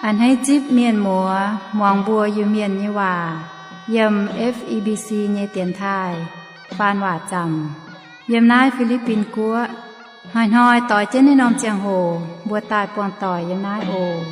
A'hneiv zipv mienh muoz muangx mbuo Iu-Mienh nyei waac yiem F E B C nyei dienx taaih faan waac zaamc yiem naaiv Fi^li^bin Guoqv. Hnoi-hnoi doix jienv naaiv norm ziangh hoc mbuo daaih buangh doic yiem naaiv oc.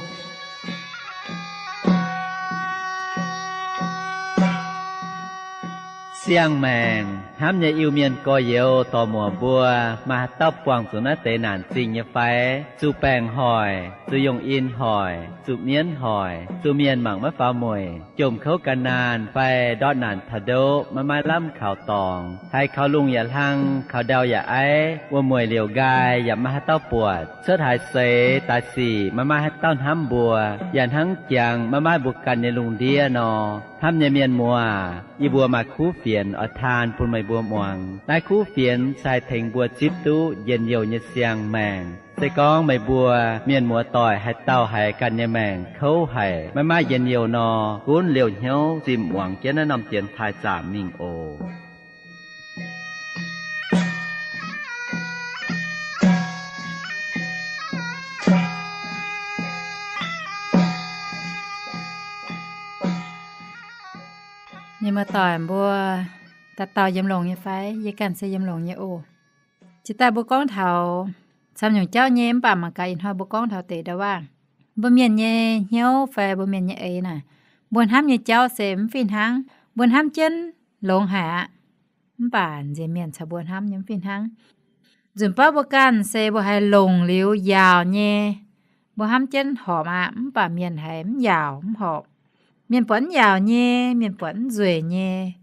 Siang-maengc hnamv nyei Iu-Mienh gorx-youz dorc-muoc mbuo, maaih haaix dauh buangh zuqc naaiv deix naanc zingh nyei fai? Zuqc baengc hoic, zuqc yongh in hoic, zuqc mienv hoic, zuqc mienh mangc maiv faaux mueic, jomc kouv gan naanh fai ndortv naanc taux ndoqv maiv maaih lamh kaux dorngx, haiz kaux lungh yaac hlang, kaux ndau yaac aiv, wuom-mueic liouc nqaai yaac maiv maaih haaix dauh buatc, cuotv haaix seix daaih sic maiv maaih haaix dauh hnamv mbuo, yaac hnangv jangx maiv maaih mbuo ganh nyei lungh ndiev nor. Hnamv nyei mienh muoz, yie mbuo maaih kuv fienx oix taan bun meih mbuo muangx. Naaiv kuv fienx se haih tengx mbuo zipv duqv njien-youh nyei siang-maengc. Se gorngv meih mbuo mienh muoz doic haaix dauh haiz ganh nyei maengc kouv haic, maiv maaih njien-youh nor, gunv liouh hnyouv zimh muangx jienv naaiv norm dienx taaih zaamc mingh oc. Mienh muoz doic mbuo, dauh dauh yiem longx nyei fai? Yie ganh se yiem longx nyei oc. Jiex daaih mbuo gorngv taux camv nyungc jauv nyei, mv baac mangc gaax ih hnoi mbuo gorngv taux deix ndau-waav. Mbuo mienh nyei hnyouv fai mbuo mienh nyei eix naaic, mbuo hnamv nyei jauv se mv fih hnangv. Mbuo hnamv jienv longx haic aqv, mv baac nziex mienh caux mbuo hnamv nyei mv fih hnangv. Nzunc baav mbuo ganh se mbuo haiz longc liuz yaauc nyei, mbuo hnamv jienv horpc aqv, mv baac mienh haiz mv yaauc mv horpc. Mienh buatc mv yaauc nyei, mienh buatc mv nzueic nyei,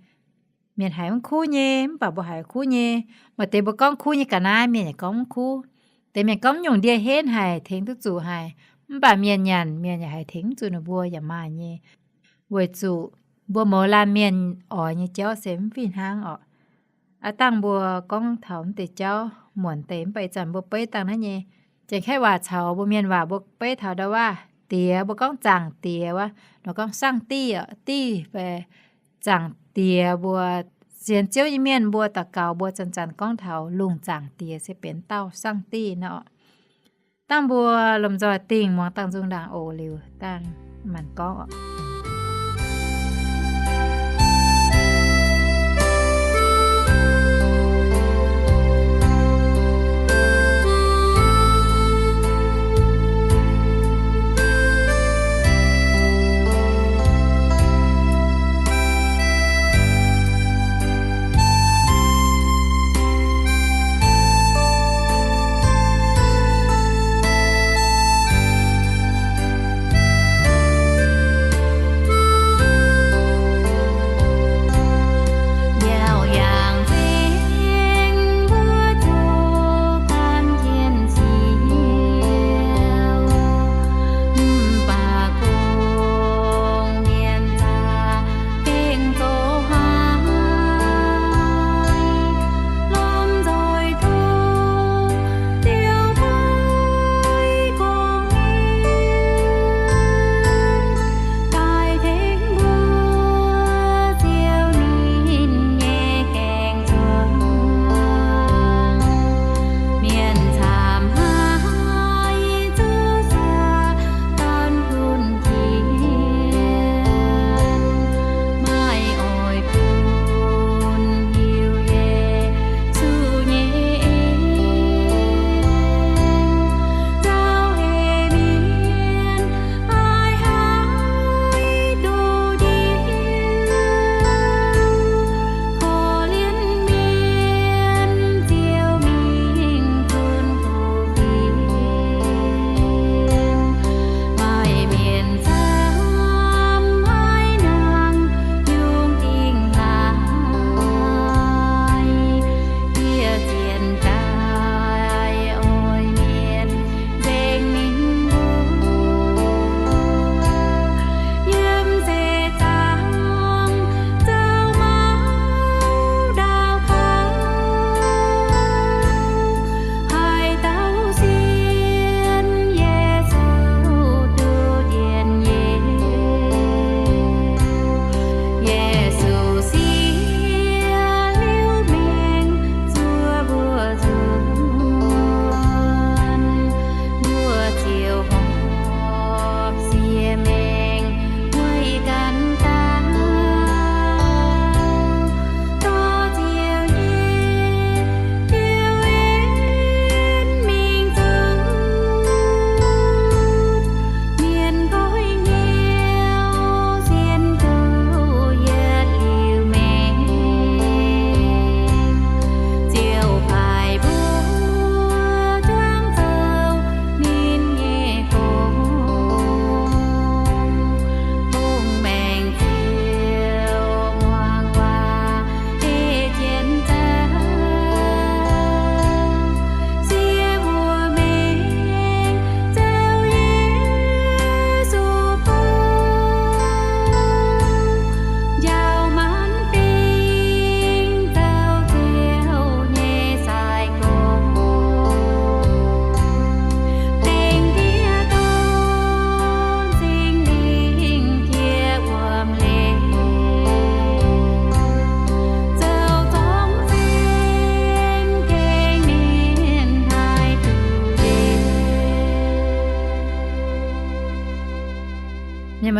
mienh haiz mv kuv nyei, mv baac mbuo haiz kuv nyei. Maaih deix mbuo gorngv kuv nyei ga'naaiv, mienh yaac gorngv mv kuv. Deix mienh gorngv mv nyungc ndie-henv haic, tengx duqv zuqc haic, mv baac mienh nyanc, mienh yaac haiz tengx mv zuqc ninh mbuo yaac maaih nyei. Weic zuqc mbuo mouz laanh mienh oix nyei jauv se mv fih hnangv orqc. Aav dangh mbuo gorngv taux mv deix jauv muonc deix, mv baac ih zanc mbuo beiv dangh naaiv nyei Janx-Kaeqv waac caux mbuo mienh waac mbuo beiv taux ndau-waav diex, mbuo gorngv Zaangc Diex wuov, nor gorngv 上帝 orqc, 帝 fai Zaangc Diex. Mbuo sienx Ziouv nyei mienh mbuo daux gaux mbuo zanc-zanc gorngv taux lungh zaangc diex se benx dauh 上帝 nor. Dangh mbuo lomh nzoih dingh muangx dangh nzung ndaangc oc. Liuz dangh maanc gorngv oc.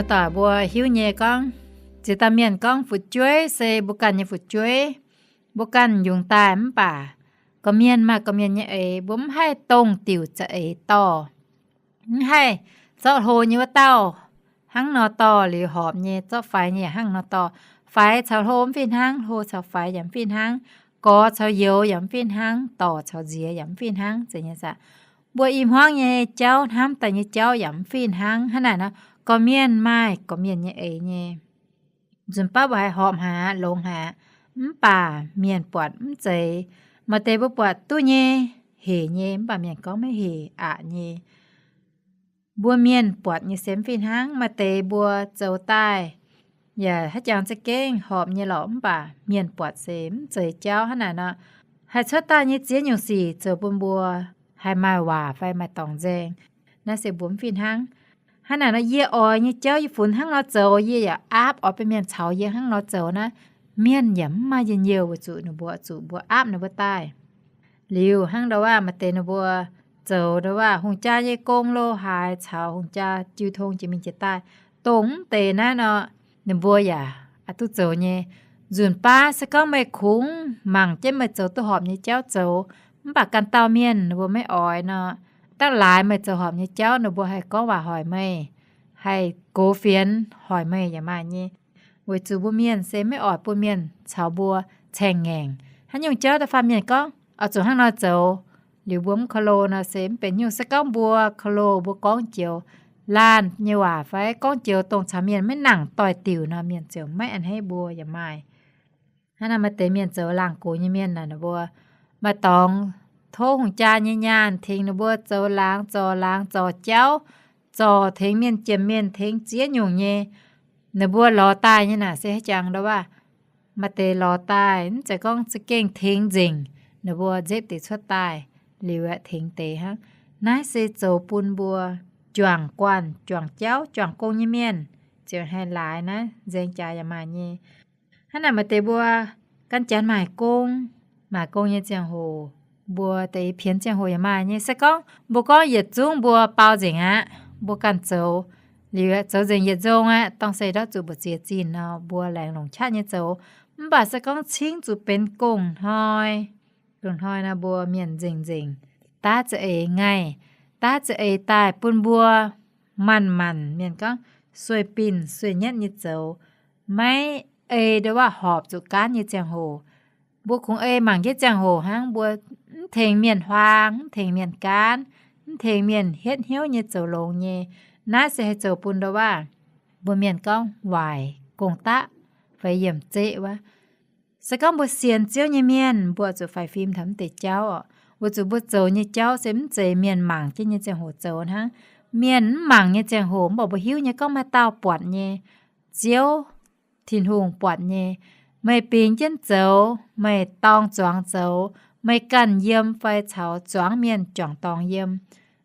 Doic mbuo hiuv nyei gorngv, ziex dauh mienh gorngv fu'jueiv se mbuo ganh nyei fu'jueiv, mbuo ganh yungz daaih mv baac gorqv-mienh maaih gorqv-mienh nyei eix, mbuo mv haih dongh diuc za'eix dorh. Mv haih zorqv hlo nyei wuov dauh hnangv nor dorh liuz horpc nyei, zorqv faix nyei yaac hnangv nor dorh. Faix caux hlo mv fih hnangv, hlo caux faix yaac mv fih hnangv, gorx caux youz yaac mv fih hnangv, dorc caux nziex yaac mv fih hnangv. Zeiz nyei saah? Mbuo i hmuangv nyei jauv, hnamv daaih nyei jauv yaac mv fih hnangv. Hnangv naaic nor, gorqv-mienh maaih gorqv-mienh nyei eix nyei. Nzunc baav mbuo haiz horpc haic, longx haic, mv baac mienh buatc mv zeiz. Maaih deix mbuo buatc duqv nyei, hec nyei, mv baac mienh gorngv maiv hec, aqc nyei. Mbuo mienh buatc nyei se mv fih hnangv. Maaih deix mbuo zoux daaih yaac haiz jangx za'gengh horpc nyei lorqc, mv baac mienh buatc se mv zeiz jauv. Hnangv naaic nor, haih cuotv daaih nyei ziex nyungc sic zoux bun mbuo haih maaih waac fai maaih dorngx nzaeng. Naaiv se mbuo mv fih hnangv. Hnangv naaic nor, yie oix nyei jauv yie funx hnangv nor zoux, yie yaac aapv oix bun mienh caux yie hnangv nor zoux naaiv, mienh yaac mv maaih njien-youh weic zuqc ninh mbuo zuqc mbuo aapv ninh mbuo daaih. Liuz hnangv ndau waac maaih deix ninh mbuo zoux ndau waac hungh jaa nyei gong lo haaix caux hungh jaa jiu tong jiex mingh jiex daaih, dongh mv deix naaiv nor, ninh mbuo yaac aqc duqv zoux nyei. Nzunc baav se gorngv meih kungx mangc jienv meih zoux duqv horpc nyei jauv zoux, mv baac ganh dauh mienh ninh mbuo maiv oix nor, dangv laaix meih zoux horpc nyei jauv ninh mbuo haih gorngv waac hoic meih, haih gox fienx hoic meih yaac maaih nyei. Weic zuqc mbuo mienh se maiv oix bun mienh caux mbuo caengh ngaengc. Haaix nyungc jauv da'faanh mienh gorngv oix zuqc hnangv nor zoux, liuz mbuo mv korlo nor se mv benx nyungc. Se gorngv mbuo korlo, mbuo gorngv joux laanh nyei waac fai gorngv joux dongh caux mienh maiv nangc doix-diuc nor, mienh ziouc maiv a'hneiv mbuo yaac maaih. Hnangv naaic maaih deix mienh zoux laangh gox nyei mienh naaic, ninh mbuo maaih dorngx tov hungh jaa nyei nyaanh tengx ninh mbuo zoux laangz zorc laangz zorc jauv, zorc tengx mienh jiem mienh tengx ziex nyungc nyei. Ninh mbuo lorz daaih nyei naaic se haaix jangx ndau waac, maaih deix lorz daaih mv zeiz gorngv za'gengh tengx nzengc, ninh mbuo nzepv deix cuotv daaih liuz aeqv, tengx deix hnangv. Naaiv se zoux bun mbuo juangc guanh, juangc jauv, juangc gong nyei mienh ziouc haih laaix naaiv nzaeng jaax yaac maaih nyei. Hnangv naaic maaih deix mbuo gan janx maaic gong, maaic gong nyei ziangh hoc, mbuo deix pienx ziangh hoc yaac maaih nyei. Se gorngv mbuo gorngv yietc zungv mbuo baau nzengc aqv, mbuo ganh zoux, liuz zoux nzengc yietc nzong aqv, dongh se ndortv zuqc mbu'ziex zinh nor, mbuo laengz longc qaqv nyei zoux. Mv baac se gorngv cingv zuqc benx gong-hnoi, gong-hnoi nor mbuo mienh nzengc-nzengc daav za'eix ngaih, daav za'eix daaih bun mbuo manc-manc, mienh gorngv sueih binc sueih nyetv nyei zoux, maiv ei ndau waac horpc zuqc gaanv nyei ziangh hoc. Mbuo kungx ei mangc jienv ziangh hoc hnangv, mbuo mv tengx mienh huaang, mv tengx mienh gaanv, mv tengx mienh hietv hnyouv nyei zoux longx nyei. Naaiv se haih zoux bun ndau waac mbuo mienh gorngv waaic gong-daqv fai yiemc zeqv wuov. Se gorngv mbuo sienx Ziouv nyei mienh, mbuo zuqc faix fim taux mv deix jauv oc, weic zuqc mbuo zoux nyei jauv se mv zeiz mienh mangc jienv nyei ziangh hoc zoux hnangv. Mienh mv mangc nyei ziangh hoc, mv baac mbuo hiuv nyei gorngv maaih dauh buatc nyei. Ziouv Tin-Hungh buatc nyei. Meih bingx jienv zoux, meih dorng zuangx zoux, meih ganh yiem fai caux zuangx mienh juangc dorngx yiem,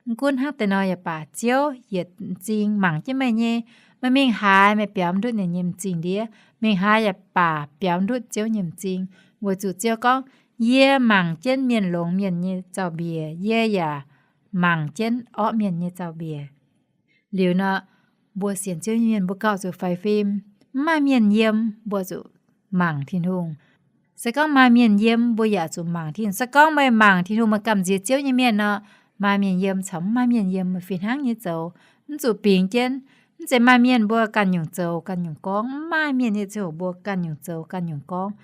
mv gunv hnangv deix nor yaac baac, Ziouv yietc m'zing mangc jienv meih nyei. Meih mingh haaix, meih biaux ndutv ninh nyei m'zing ndiev. Mingh haaix yaac baac biaux ndutv Ziouv nyei m'zing, weic zuqc Ziouv gorngv, Yie mangc jienv mienh longx mienh nyei zaux-mbiec, yie yaac mangc jienv orqv mienh nyei zaux-mbiec. Liuz nor, mbuo sienx Ziouv nyei mienh mbuo gauh zuqc faix fim. Mv maaih mienh yiem, mbuo zuqc mangc Tin-Hungh. Se gorngv maaih mienh yiem, mbuo yaac zuqc mangc Tin-Hungh. Se gorngv meih mangc Tin-Hungh, meih gamh nziex Ziouv nyei mienh nor, maaih mienh yiem caux mv maaih mienh yiem, meih fih hnangv nyei zoux, mv zuqc bingx jienv. Mv zeiz maaih mienh mbuo ganh nyungc zoux ganh nyungc gorngv, mv maaih mienh nyei ziangh hoc mbuo ganh nyungc zoux ganh nyungc gorngv.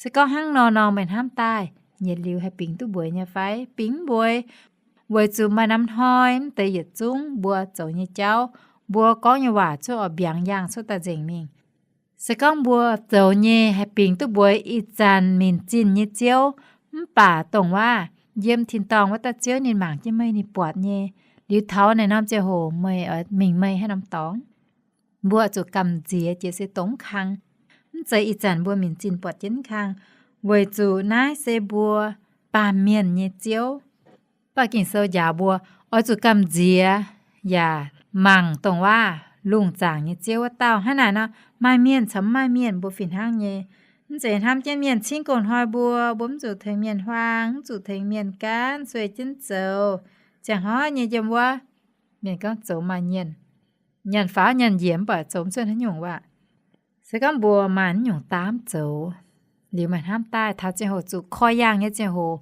Se gorngv hnangv nor nor, meih hnamv daaih yietc liuz haih bingx duqv mbueix nyei fai? Bingx mv mbueix. Weic zuqc maaih norm hnoi mv deix yietc zungv mbuo zoux nyei jauv, mbuo gorngv nyei waac cuotv oix mbiaangx yaangh cuotv daaih nzengc mingh. Se gorngv mbuo zoux nyei haih bingx duqv mbueix ih zanc minc zinh nyei Ziouv, mv baac dongh waac yiem tin-dorngh wuov dauh Ziouv ninh mangc jienv meih, ninh buatc nyei. Liuz taux naaic norm ziangh hoc meih oix mingh meih haaix norm dorngx? Mbuo zuqc gamh nziex jiex se dongh mv kang. Mv zeiz ih zanc mbuo minc zinh buatc jienv mv kang, weic zuqc naaiv se mbuo baamh mienh nyei Ziouv. Mv baac Ging-Sou njaaux mbuo oix zuqc gamh nziex yaac mangc dongh waac lungh zaangc nyei Ziouv wuov dauh. Hnangv naaic nor, maaih mienh caux mv maaih mienh mbuo fih hnangv nyei. Mv zeiz hnamv jienv mienh cingv gong-hnoi mbuo, mbuo mv zuqc tengx mienh huaang, mv zuqc tengx mienh gaanv, sueih jienv zoux, ziangh hoiv nyei yiem wuov, mienh gorngv zoux maaih mienh. nyanc faaux nyanc njiec mv baac zoux mv cuotv haaix nyungc aqv. Se gorngv mbuo maaih naaiv nyungc daav mv zoux, liuz meih hnamv daaih taux ziangh hoc zuqc koi yaangh nyei ziangh hoc,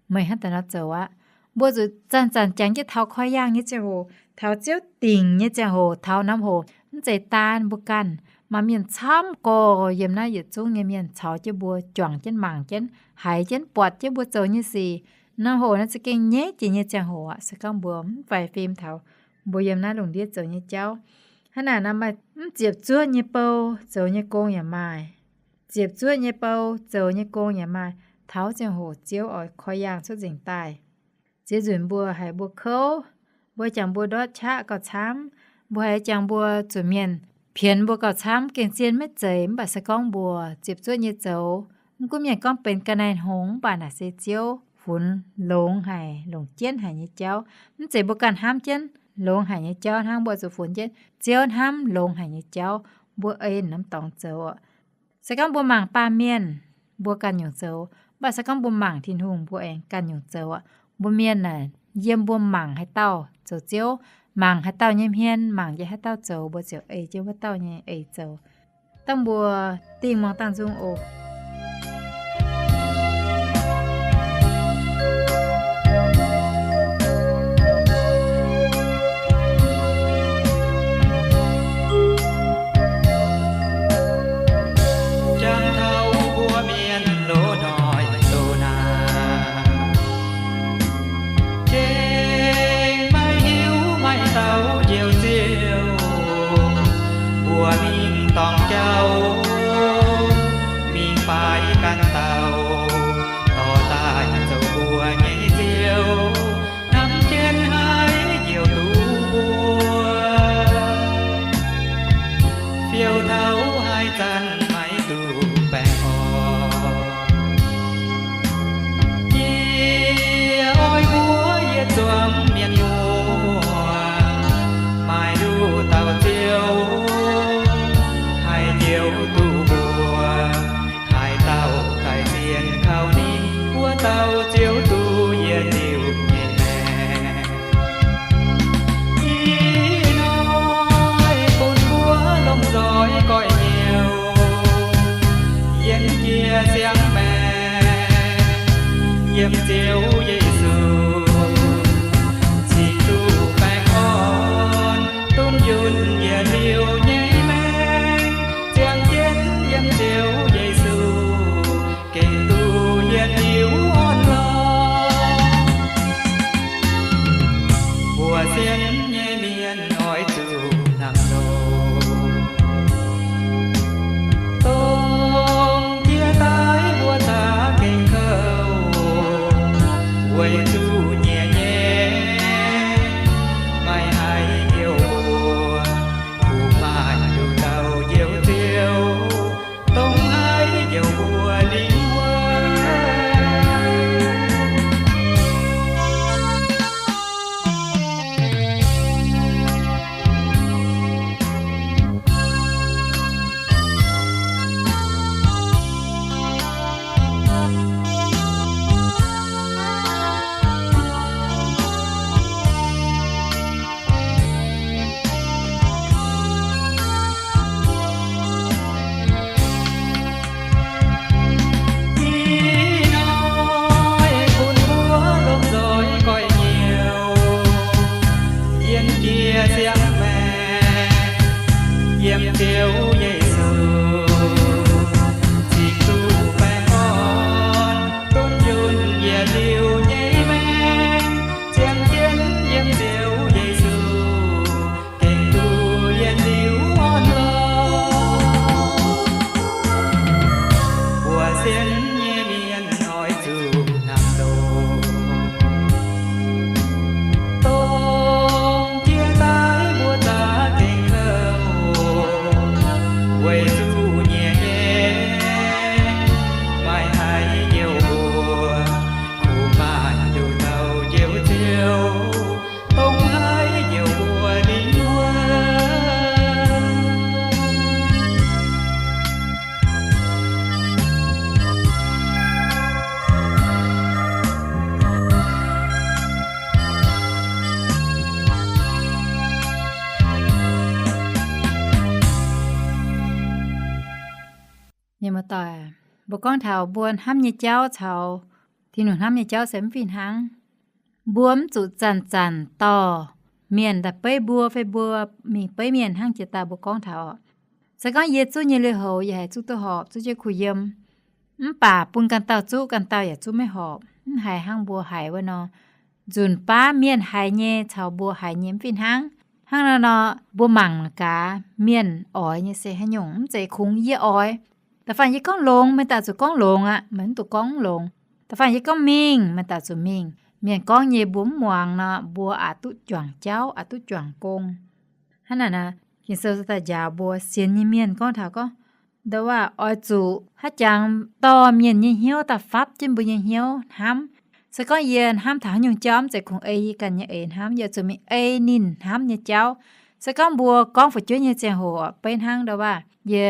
meih hnangv daaih nor zoux aqv. Mbuo zuqc zanc-zanc jangx jienv taux koi yaangh nyei ziangh hoc, taux Ziouv dingc nyei ziangh hoc, taux norm hoc mv zeiz daan mbuo ganh, maaih mienh camv gorx yiem naaiv yietc zungv nyei mienh caux jienv mbuo juangc jienv mangc jienv haiz jienv buatc jienv mbuo zoux nyei sic. Norm hoc naaiv za'gengh nyeiv jiex nyei ziangh hoc aqv. Se gorngv mbuo mv faix fim taux mbuo yiem naaiv lungh ndiev zoux nyei jauv, hnangv naaic nor maaih mv ziepc zuoqv nyei bou zoux nyei gong yaac maaih, ziepc zuoqv nyei bou zoux nyei gong yaac maaih. Taux ziangh hoc Ziouv oix koi yaangh cuotv nzengc daaih, ziex nzunc mbuo haiz mbuo kouv, mbuo jangx mbuo ndortv qaqv gauh camv, mbuo haiz jangx mbuo zuqc mienh pienx mbuo gauh camv, gengh zien maiv zeiz. Mv baac se gorngv mbuo ziepc zuoqv nyei zoux, mv gunv mienh gorngv benx ga'naaiv-hngongx, mv baac naaic se Ziouv funx longx haic, longc jienv haic nyei jauv. Mv zeiz mbuo ganh hnamv jienv longx haic nyei jauv hnangv, mbuo zuqc funx jienv Ziouv hnamv longx haic nyei jauv, mbuo ei norm dorngx zoux. Se gorngv mbuo mangc baamh mienh, mbuo ganh nyungc zoux, mv baac se gorngv mbuo mangc Tin-Hungh, mbuo aengx ganh nyungc zoux aqv. Mbuo mienh naaic yiem mbuo mangc haaix dauh zoux Ziouv, mangc haaix dauh nyei hmien, mangc jienv haaix dauh zoux, mbuo ziouc ei jienv wuov dauh nyei eix zoux. Dangh mbuo dingh muangx dangh nzung oc. Jangx taux mbuo mienh loz-hnoi loz-nqaang, gengh maiv hiuv maaih dauh njoux Ziouv. Mbuo mingh dorngc jauv, mingh faix ganh dauh, dorh daaih zoux mbuo nyei Ziouv, hnamv jienv haiz njoux duqv mbuo. Fiou taux haaix zanc maiv duqv baengh orn. Yie oix mbuox yietc zuangx mienh muoz, maaih nduqc dauh Ziouv haih njoux duqv mbuo. Haaix dauh daic sienx kaux ninh, wuov dauh ziouc duqv yietc liuz nyei maengc. Ih hnoi bun mbuo lomh nzoih goiv hnyouv, Mienh muoz-doic, mbuo gorngv taux mbuo hnamv nyei jauv caux Tin-Hungh hnamv nyei jauv se mv fih hnangv. Mbuo mv zuqc zanc-zanc dorh mienh daaih beiv mbuo fai mbuo mingh beiv mienh hnangv jiex daaih mbuo gorngv taux. Se gorngv yie zuqv nyei lui-houx yie haiz zuqv duqv horpc, zuqv jienv kuh yiem, mv baac bun ganh dauh zuqv, ganh dauh yaac zuqv maiv horpc, mv haiz hnangv mbuo haiz wuov nor. Nzunc baav mienh haiz nyei caux mbuo haiz nyei mv fih hnangv. Hnangv naaiv nor, mbuo mangc gaax mienh oix nyei se haaix nyungc, mv zeiz kungx yie oix. Da'faanh yie gorngv longx, meih daaih zuqc gorngv longx aqv, meih mv duqv gorngv mv longx. Da'faanh yie gorngv mingh, meih daaih zuqc mingh. Mienh gorngv nyei mbuo mv muangx nor, mbuo aqc duqv juangc jauv, aqc duqv juangc gong. Hnangv naaic, Ging-Sou daaih njaaux mbuo sienx nyei mienh gorngv taux gorngv, ndau waac oix zuqc haaix jangx dorh mienh nyei hnyouv daaih fapv jienv mbuo nyei hnyouv hnamv. Se gorngv yie hnamv taux haaix nyungc jauv, mv zeiz kungx ei yie ganh nyei eix hnamv, yie zuqc mingh ei ninh hnamv nyei jauv. Se gorngv mbuo gorngv fu'jueiv nyei ziangh hoc, beiv hnangv ndau waac yie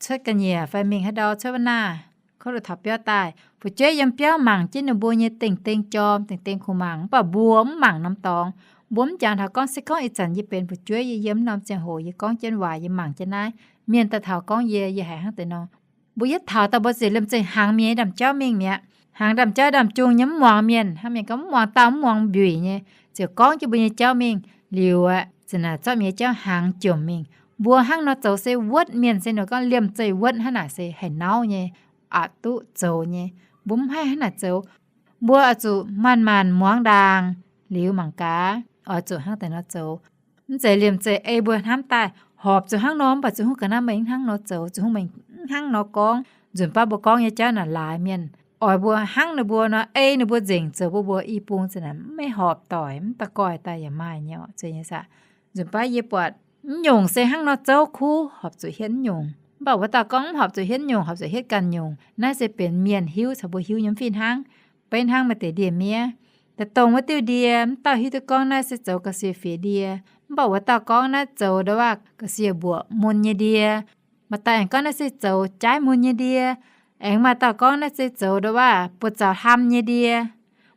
cuotv ga'nyiec fai mingh haaix ndau cuotv wuov naah, kov luv taux biauv daaih, fu'jueiv yiem biauv mangc jienv ninh mbuo nyei dengh dengh jorm, dengh dengh kungx mangc, mv baac mbuo mv mangc norm dorngx. Mbuo mv jangx taux gorngv se gorngv ih zanc yie benx fu'jueiv, yie yiem norm ziangh hoc yie gorngv jienv waac, yie mangc jienv naaiv, mienh daaih taux gorngv yie, yie haiz hnangv deix nor. Mbuo yietv taux daaih mbuo ziouc liemh zeih hnaangx mienh nyei ndaamv-jauv mingh mi'aqv. Hnaangx ndaamv-jauv ndaamv-jung nyei mv muangx mienh, hnangv mienh gorngv mv muangx dauh mv muangx mbiuic nyei, ziouc gorngv jienv mbuo nyei jauv mingh liuz aqv, ziouc naaic zorqv mienh nyei jauv hnaangx jomc mingh. Mbuo hnangv nor zoux se wuotv mienh se nor gorngv liemh zeih wuotv hnangv naaic se haic nauv nyei, aqc duqv zoux nyei. Mbuo mv haih hnangv naaic zoux. Mbuo oix zuqc manc-manc muangx ndaangc liuz mangc gaax, oix zuqc hnangv deix nor zoux. Mv zeiz liemh zeih ei mbuo hnamv daaih horpc zuqc hnangv nor, mv baac zuqc hungh ga'naaiv meih mv hnangv nor zoux, zuqc hungh meih mv hnangv nor gorngv. Nzunc baav mbuo gorngv nyei jauv naaic laaix mienh oix mbuo hnangv ninh mbuo nor, ei ninh mbuo nzengc zoux bun mbuo i bung ziouc naaic maiv horpc doic, mv da'goih daaih yaac maaih nyei oc, zeiz nyei saah. Nzunc baav yie buatc mv nyungc se hnangv nor zouv kuv horpc zuqc hietv mv nyungc, mv baac wuov dauh gorngv mv horpc zuqc hietv nyungc, horpc zuqc hietv ganh nyungc. Naaiv se benx mienh hiuv caux mbuo hiuv nyei mv fih hnangv. Beiv hnangv maaih deix ndie-miev, daaih dongh wuov diuh ndie, mv dauh hiuv duqv gorngv naaiv se zoux ga'sie fiex ndie, mv baac wuov dauh gorngv naaiv zoux ndau waac ga'sie mbuoqc mun nyei ndie. Maaih dauh aengx gorngv naaiv se zoux jaaiv mun nyei ndie. Aengx maaih dauh gorngv naaiv se zoux ndau waac buoz-zaux hlam nyei ndie.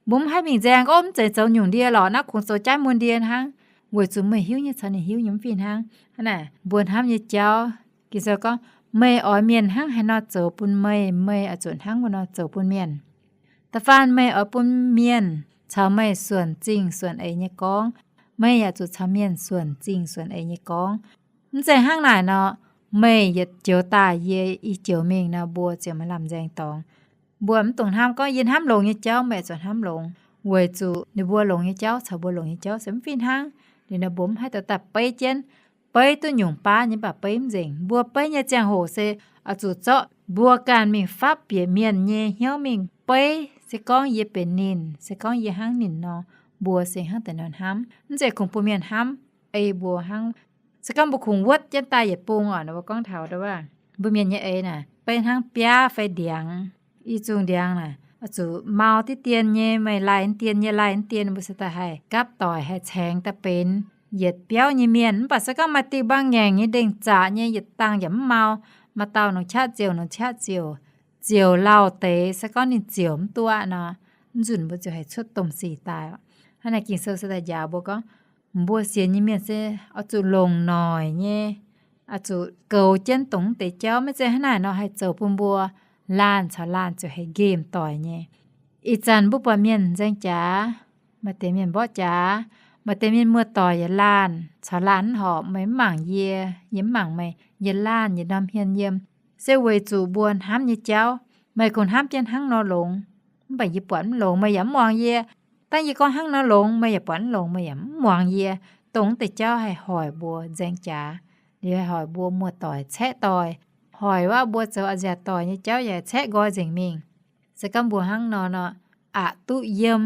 Mbuo mv haih mingh nzaeng gorngv mv zeiz zoux nyungc ndie lorqc, naaiv kungx zoux jaaiv mun ndie hnangv, weic zuqc meih hiuv nyei caux ninh hiuv nyei mv fih hnangv. Hnangv naaic mbuo hnamv nyei jauv, Ging-Sou gorngv, meih oix mienh hnangv haaix nor zoux bun meih, meih oix zuqc hnangv wuov nor zoux bun mienh. Da'faanh meih oix bun mienh caux meih suonc zingh suonc eix nyei gorngv, meih yaac zuqc caux mienh suonc zingh suonc eix nyei gorngv. Mv zeiz hnangv naaic nor, meih yietc joux daaih yie i joux mingh nor, mbuo ziouc maaih lamh nzaeng dorngx. Mbuo mv dungx hnamv gorngv yie hnamv longx nyei jauv meih zuqc hnamv longx, weic zuqc ninh mbuo longx nyei jauv caux mbuo longx nyei jauv se mv fih hnangv. Liuz nor mbuo mv haih dorh daaih beiv jienv. Beiv duqv nyungc baav nyei, mv baac beiv mv nzengc. Mbuo beiv nyei ziangh hoc se oix zuqc zorqv mbuo ganh mingh fapv bieqc mienh nyei hnyouv mingh beiv, se gorngv yie benx ninh, se gorngv yie hnangv ninh nor, mbuo se hnangv deix nor hnamv. Mv zeiz kungx bun mienh hnamv ei mbuo hnangv. Se gorngv mbuo kungx wuotv jienv daaih yietc bung oc, mbuo gorngv taux ndau waac mbuo mienh nyei eix naaic, beiv hnangv biaav fai ndiangx, i zungh ndiangx naaic, oix zuqc mau diqv dien nyei, meih laih dien, yie laih dien, mbuo se daaih haih gapv doic, haih caengx daaih benx yietc biauv nyei mienh. Mv baac se gorngv maaih diuh mbaang ngaengc nyei, ndengc zaqc nyei, yietc dangh yaac mv mau, maaih dauh nongc qaqv ziouc, nongc qaqv ziouc, ziouc lauh deix, se gorngv ninh ziouc mv duqv aqv nor, mv nzunc mbuo ziouc haih cuotv domh sic daaih oc. Hnangv naaic Ging-Sou se daaih njaaux mbuo gorngv, mbuo sienx nyei mienh se oix zuqc longc noic nyei, oix zuqc goux jienv dongh mv deix jauv. Maiv zeiz hnangv naaic nor haih zoux bun mbuo laanh caux laanh ziouc haih nqemh doic nyei. Ih zanc mbuo buatc mienh nzaeng jaax, maaih deix mienh mborqv jaax, maaih deix mienh muoz-doic yietc laanh caux laanh mv horpc, meih mv mangc yie, yie mv mangc meih, yietc laanh yietc norm hmien yiem, se weic zuqc mbuo hnamv nyei jauv. Meih kungx hnamv jienv hnangv nor longx, mv baac yie buatc mv longx, meih yaac mv muangx yie. Dangv yie gorngv hnangv nor longx, meih yaac buatc mv longx, meih yaac mv muangx yie. Dongh mv deix jauv haih hoic mbuo nzaeng jaax, liuz haih hoic mbuo muoz-doic caeqv doic, hoic wuov mbuo zoux a'nziaauc doic nyei jauv yaac caeqv nqoi nzengc mingh. Se gorngv mbuo hnangv nor nor, aqc duqv yiem.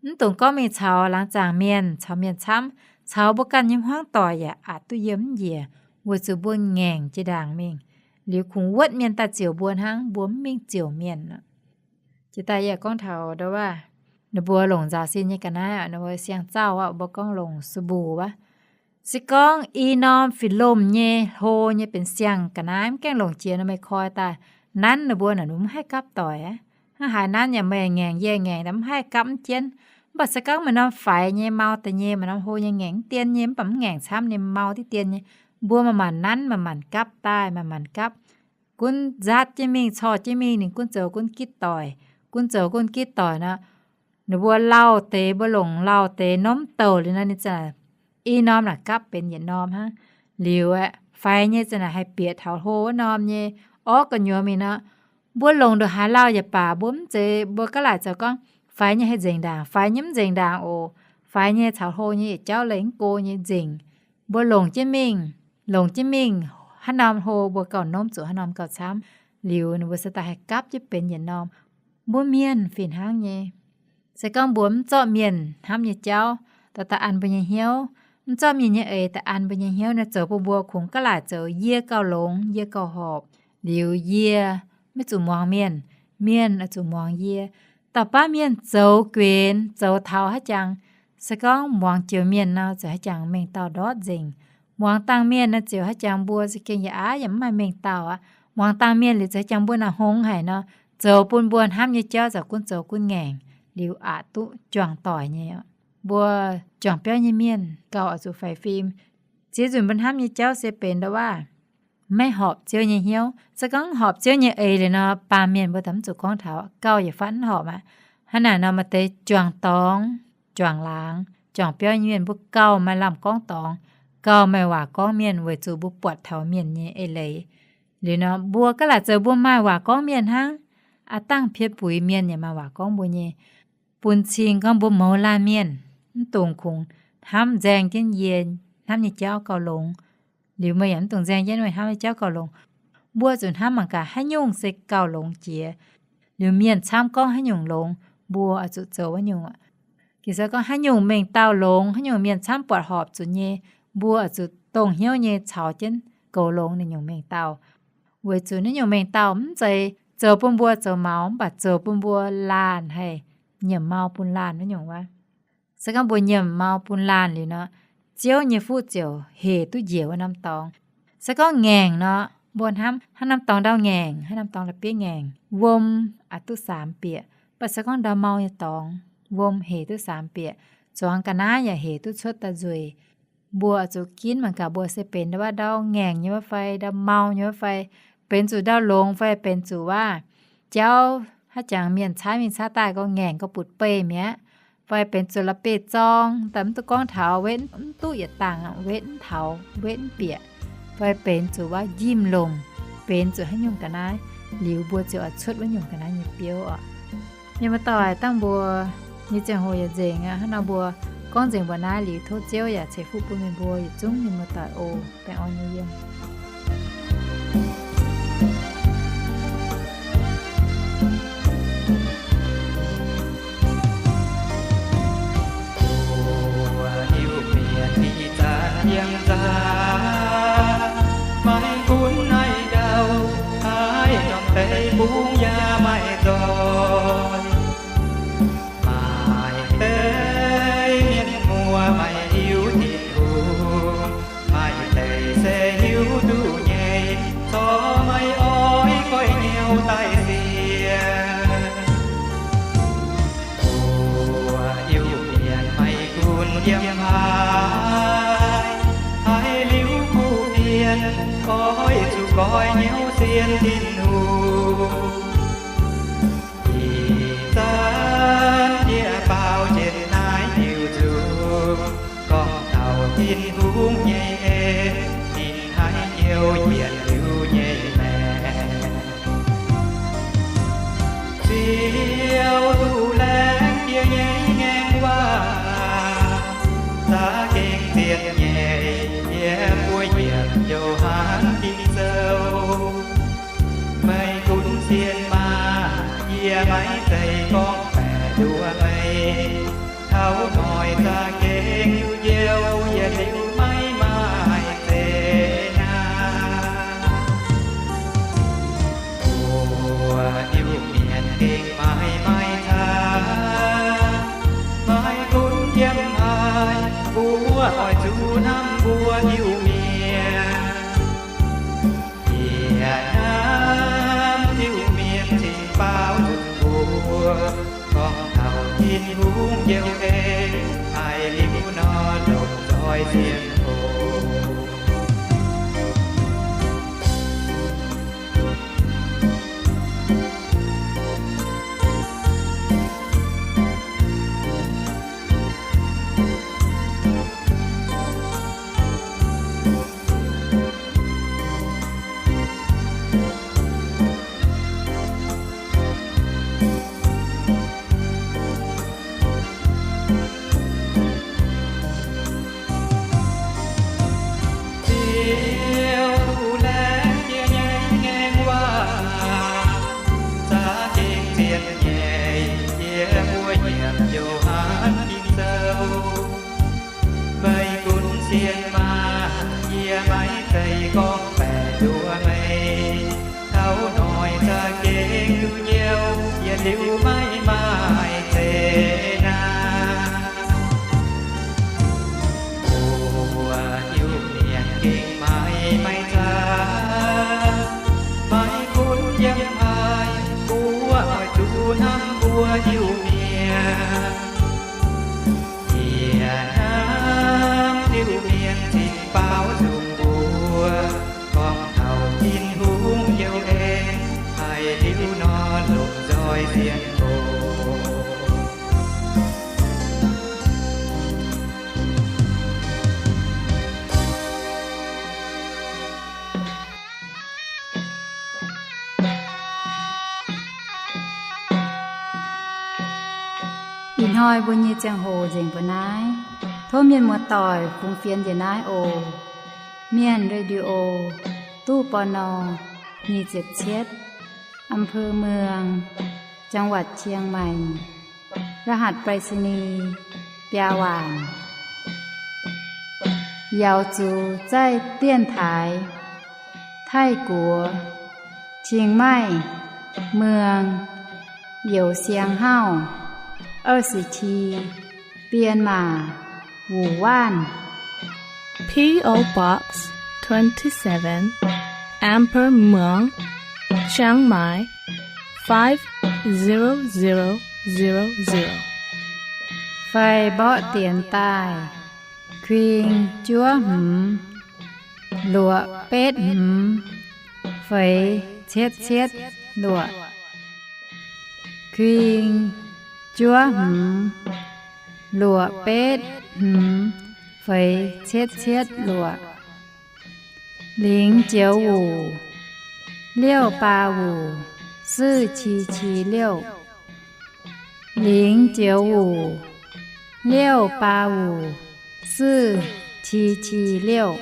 Mv dungx gorngv mingh caux laangz zaangc mienh, caux mienh camv, caux mbuo ganh nyei hmuangv doic yaac aqc duqv yiem mv njiec, weic zuqc mbuo ngaengc jiex ndaangc mingh. Liuz kungx wuotv mienh daaih ziouc mbuo hnangv, mbuo mv mingh ziouc mienh. Jiex daaih yie gorngv taux ndau wuov, ninh mbuo longc nzaaux sin nyei ga'naaiv, ninh mbuo siang-zauv wuov, mbuo gorngv longc สบู่ wuov. Se gorngv i norm fih lomh nyei hlo nyei benx siang ga'naaiv, mv gaengh longc jiex nor meih koi daaih, nanv ninh mbuo naaic ninh mbuo mv haih gapv doic aqv. Hnangv haaix nanv yaac meih ngaengc yie ngaengc, mv haih gapv mv jienv. Mv baac se gorngv maaih norm faix nyei mau deix nyei, maaih norm hlo nyei ngaengc mv dien nyei, mv baac mv ngaengc camv nyei, mau diqv dien nyei, mbuo manc-manc nanv, manc-manc gapv daaih, manc-manc gapv. gunv nzaatv jienv mingh, corc jienv mingh, ninh gunv zoux gunv gitv doic, gunv zoux gunv gitv doic nor, ninh mbuo lauh deix, mbuo longc lauh deix norm douc liuz nor, ninh za'naaic i norm naaic gapv benx yietc norm hnangv. Liuz aeqv, faix nyei za'naaic haih bieqc taux hlo wuov norm nyei orv gu'nyuoz mingh nor, mbuo longc ndongc haaix lauh yaac baac, mbuo mv zeiz, mbuo gaav laaic zoux gorngv faix nyei haih nzengc ndaangc, faix nyei mv nzengc ndaangc oc. Faix nyei caux hlo nyei yietc jauv leih mv go nyei nzengc. Mbuo longc jienv mingh, longc jienv mingh, haaix norm hlo mbuo gauh nomv zuqc haaix norm gauh camv. Liuz ninh mbuo se daaih haih gapv jienv benx yietc norm. Mbuo mienh fih hnangv nyei. Se gorngv mbuo mv zorqv mienh hnamv nyei jauv daaih daaih an mbuo nyei hnyouv, mv zorqv mienh nyei eix daaih an mbuo nyei hnyouv nor, zoux bun mbuo kungx gaav laaic zoux yie gauh longx, yie gauh horpc, liuz yie maiv zuqc muangx mienh, mienh oix zuqc muangx yie. Dauh baav mienh zoux guenx zoux taux haaix jangx, se gorngv muangx joux mienh nor, ziouc haaix jangx mengh dauh ndortv nzengc. Muangx dangh mienh nor, ziouc haaix jangx mbuo za'gengh yaac aav yaac mv maaih mengh dauh aqv. Muangx dangh mienh liuz, ziouc haaix jangx mbuo naaic hngongx haic nor, zoux bun mbuo hnamv nyei jauv za'gengh gunv zoux gunv ngaengc, liuz aqc duqv juangc doic nyei. Mbuo juangc biauv nyei mienh gauh oix zuqc faix fim. Ziex nzunc mbuo hnamv nyei jauv se benx ndau waac maiv horpc Ziouv nyei hnyouv. Se gorngv horpc Ziouv nyei eix liuz nor, baamh mienh mbuo daaih mv zuqc gorngv taux, gauh yietc fatv mv horpc aqv. Hnangv naaic nor, maaih deix juangc dorngx, juangc laangz, juangc biauv nyei mienh mbuo gauh maaih lamh gorngv dorngx, gauh maaih waac gorngv mienh, weic zuqc mbuo buatc taux mienh nyei eix leiz. Liuz nor, mbuo gaav laaic zoux mbuo maaih waac gorngv mienh hnangv. Aav dangh pien buix mienh yaac maaih waac gorngv mbuo nyei. Bun cing gorngv mbuo mouz laanh mienh mv dungx kungx hnamv nzaeng jienv yie hnamv nyei jauv gauh longx. Liuz meih yaac mv dungx nzaeng jienv meih hnamv nyei jauv gauh longx. Mbuo zuqc hnamv mangc gaax haaix nyungc se gauh longx jiex. Liuz mienh camv gorngv haaix nyungc longx, mbuo oix zuqc zoux wuov nyungc aqv. Gin se gorngv haaix nyungc mengh dauh longx, haaix nyungc mienh camv buatc horpc zuqc nyei, mbuo oix zuqc dongh hnyouv nyei caux jienv goux longx ninh nyungc mengh dauh. Weic zuqc naaiv nyungc mengh dauh mv zeiz zoux bun mbuo zoux maux, mv baac zoux bun mbuo laanh haih nyiemc mau bun laanh wuov nyungc wuov. Se gorngv mbuo nyiemc mau bun laanh liuz nor, Ziouv nyei fuqv ziouc hec duqv njiec wuov norm dorngx. Se gorngv ngaengc nor, mbuo hnamv haaix norm dorngx ndau ngaengc, haaix norm dorngx la'bieiv ngaengc, wuom aqc duqv saamx bieqc. Mv baac se gorngv ndau mau nyei dorngx, wuom hec duqv saamx bieqc, zuangx ga'naaiv yaac hec duqv cuotv daaih nzueic. Mbuo oix zuqc ginv mangc gaax mbuo se benx ndau wuov ndau ngaengc nyei wuov fai ndau mau nyei wuov fai, benx zuqc ndau longx fai benx zuqc wuov jauv haaix jangx mienh caaiv mingh caaiv daaih gorngv ngaengc gorngv butv-beih mi'aqv, fai benx zuqc la'bieiv-zorng daaih mv duqv gorngv taux, wetv mv duqv yietc dangh, wetv mv taux, wetv mv bieqc, fai benx zuqc wuov njimv-longc, benx zuqc haaix nyungc ga'naaiv, liuz mbuo ziouc oix cuotv wuov nyungc ga'naaiv nyei biouv oc. Mienh muoz-doic, dangh mbuo nyei ziangh hoc yaac nzengc aqv. Hnangv nor mbuo gorngv nzengc mbuo naaiv liuz, tov Ziouv yaac ceix fuqv bun meih mbuo yietc zungv mienh muoz-doic oc. Baengh orn nyei yiem. Mbuo Iu-Mienh ih zanc yiem nzangc, maiv gunv naaiv ndau, haaix norm deic-bung yaac maaih nzoih. Maaih deix mienh muoz maaih hiuv Tin-Hungh, maaih deix se hiuv duqv nyei, corc maiv oix goiv hnyouv daaih sienx. Mbuo Iu-Mienh maiv gunv yiem haaix, haiz liuz kuv dien, oix zuqc goiv hnyouv sienx Tin-Hungh. Ih zanc yie baaux jienv naaiv diuh nzung, gorngv taux Tin-Hungh nyei en, ninh haiz hnyouv yietc liuz nyei maengc. Ziouv duqv laengz yie nyei ngaengc waac, za'gengh ziepc nyeic, yie buov yiemc Yo^han Ging-Sou. Meih gunv sienx maah! Yie maiv zeiz gorngv baeqc nduov meih. Taux noic za'gengh njoux, yietc liuz maiv maaih zeqc naanc. Mbuo Iu-Mienh gengh maaih maaih caa, maiv gunv yiem haaix, mbuo oix zuqc hnamv mbuo Iu-Mienh. Yie hnamv Iu-Mienh cingx baaux nzunc mbuo, gorngv taux Tin-Hungh njoux en, haiz liuz nor longc nzoih sienx oc. Taux noic za'gengh duqv njoux, yietc liuz maiv maaih zeiz naaic. Mbuo Iu-Mienh gengh maaih maiv zaqc, maiv gunv yiem haaix, mbuo oix zuqc hnamv mbuo Iu-Mienh. Yie hnamv Iu-Mienh zinh baaux nzung mbuo, gorngv taux Tin-Hungh youh en, haiz liuz nor longc nzoih sienx doz. Ih hnoi mbuo nyei ziangh hoc nzengc mbuo naaiv. Tov mienh muoz-doic fungx fienx njiec naaiv oc. Mienh Radio, ตู้ ปณ. nyic ziepc cietv, อำเภอเมือง จังหวัดเชียงใหม่ รหัสไปรษณีย์ biaa waanc. Yaux zuqc zaih dienx taaix Taiv-Guoqv, Chiang Mai, Muang, Youz Siang Hauv, 二十七, Bienh Maac, Wuonh Waanv. P O Box twenty-seven, อำเภอเมือง เชียงใหม่ five zero zero zero zero. Fai mborqv dienx daaih, kuing juov hmz, luoqc betv hmz, feix cietv cietv luoqc. Kuing juov hmz, luoqc betv hmz, feix cietv cietv luoqc. Lingx joux wuc, liouh baa wuc, 四七七六. Lingx joux wuc, liouh baa wuc, 四七七六.